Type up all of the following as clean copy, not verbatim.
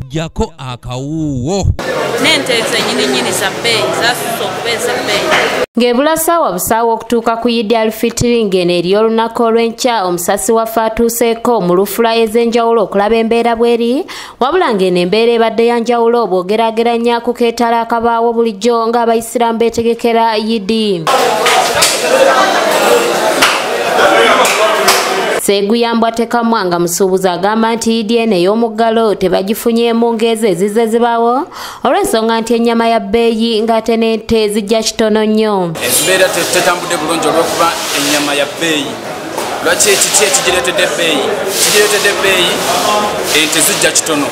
Jako akawuwo nente zenyini nyini za bbeeyi zasusse okubeeza ebbeeyi. Ng'ebula ssaawa busaawa okutuuka ku Eid al-Fitr ng'eno eri olunaku olw'enkya, omusasi waffe atuuseeko mu lufula ez'enjawulo okulaba embeera bw'eri, wabula ng'eno embeera ebadde ya njawulo bw'ogeraageranya ku keetalo akabaawo bulijjo ng'Abayisiraamu beetegekera Eid. Seguyambwa Tekamwa nga musuubuzi agamba nti Eid eno ey'omuggalo tebagifunyeemu ng'ezo ezizze zibaawo olw'ensonga nti ennyama ya bbeeyi ng'ate n'ente zijja kitono nnyo. Embeera tetambudde bulungi olw'okuba ennyama ya bbeeyi. Lwaki kiki ekigireetedde ebbeeyi? Kigireetedde ebbeeyi ente zijja kitono.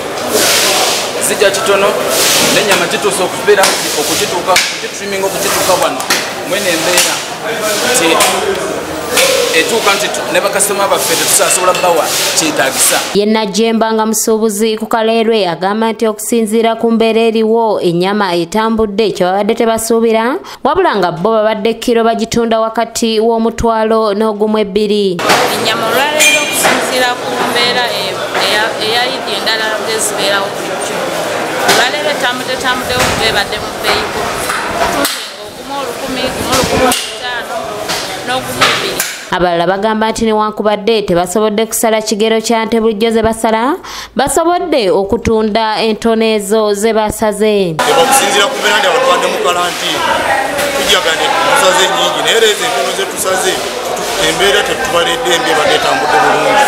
Zijja kitono n'ennyama gituuse okubeera okugituuka okugitrimminga okugituuka wano mwene embeera nti etuuka nti ne bakasitoma baffe tetusobola bawa kyetaagisa. Ye Najjemba nga musuubuzi ku Kaleerwe agamba nti okusinziira ku mbeera eriwo ennyama etambudde kye babadde tebasuubira, wabula nga bo babadde kiro bagitunda wakati w'omutwalo n'ogumu ebbiri. Ennyama olwaleero okusinziira ku mbeera eya Eid endala ezibeerawo bulijjo, olwaleero etambudde okuba ebadde mu bbeeyiko, tutunze ng'ogumu 1000, gumu 1500 n'ogumu 2. Abalala bagamba nti newankubadde tebasobodde kusala kigero kya nte bulijjo ze basala, basobodde okutunda entono ezo ze basaze. Okusinziira ku mbeera nti abantu badde mu kalantiini, tujagane tusaze nnyingi, naye era ezo entono ze tusaze embeera tetubaledde embi ebadde etambudde bulungi.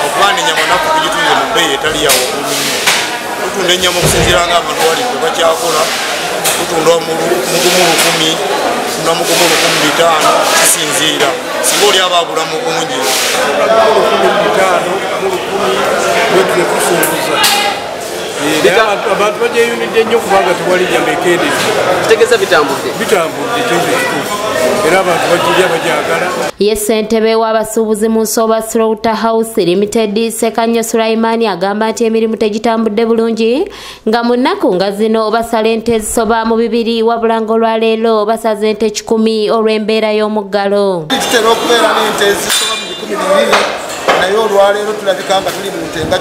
Okuba n'ennyama naffe tugitunze mu bbeeyi etali ya waggulu nnyo. Tutunda ennyama okusinziira ng'abantu wali tebakyakola, tutunda mugumu 1000, tutunda mugumu 1500, kisinziira. Singa oli aba agula mu bungi. 1500, 10,000 bwe tusuubuza. Abantu bagyeyunidde nnyo kubanga tewali nnyama ekendedde. Kitegeeza bitambudde? Bitambudde kyekyo kituufu. Era abantu bagirya bagyagala. Ye ssentebe w'abasuubuzi mu Nsooba Slaughter House Limited Ssekanyo Sulaimani agamba nti emirimu tegitambudde bulungi nga mu nnaku nga zino basala ente ezisoba mu 200, wabula ng'olwaleero basaze ente 100 olw'embeera y'omuggalo. Tutera okubeera n'ente ezisoba mu 200, naye olwaleero tulabika nga tuli mu nte nga 150.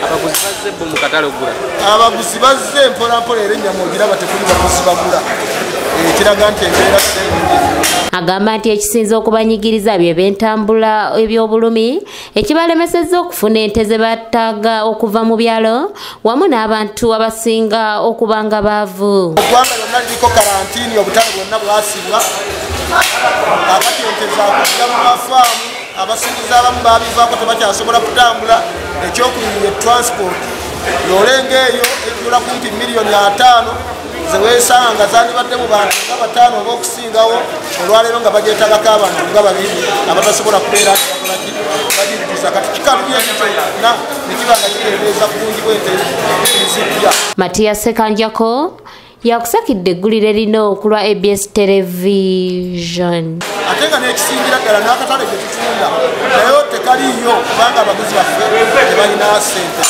Abaguzi bazze bo mu katale okugula? Abaguzi bazze mpola mpola era ennyama ogiraba tekuli baguzi bagula. Ekiraga nti embeera si nnungi. Agamba nti ekisinza okubanyigiriza bye by'entambula eby'obulumi ekibalemesezza okufuna ente ze bataaga okuva mu byalo wamu n'abantu abasinga okuba nga baavu. Eggwanga lyonna liriko kalantiini, obutale bwonna bwasibwa. Kaakati ente zaakujja mu mafaamu, abasuubuzi abamu baabivaako tebakyasobola kutambula. Ekyokubiri ye transport, loole ng'eyo ejjula kumpi 50 million ze weesanga nga zandibadde mu bantu nga 5 oba okusingawo, olwaleero nga bagyetagako abantu nga 2 abatasobola kubeera nti bakola ki, bagijjuza. Kati kikalubye ekyo kyonna ne kiba nga kikendeeza ku bungi bw'ente ezijja. Matiya Ssekanjako yakusakidde eggulire lino ku lwa ABS Television. Ate nga n'ekisingira ddala n'akatale ke tutunda naye tekaliiyo kubanga abaguzi baffe tebalina ssente.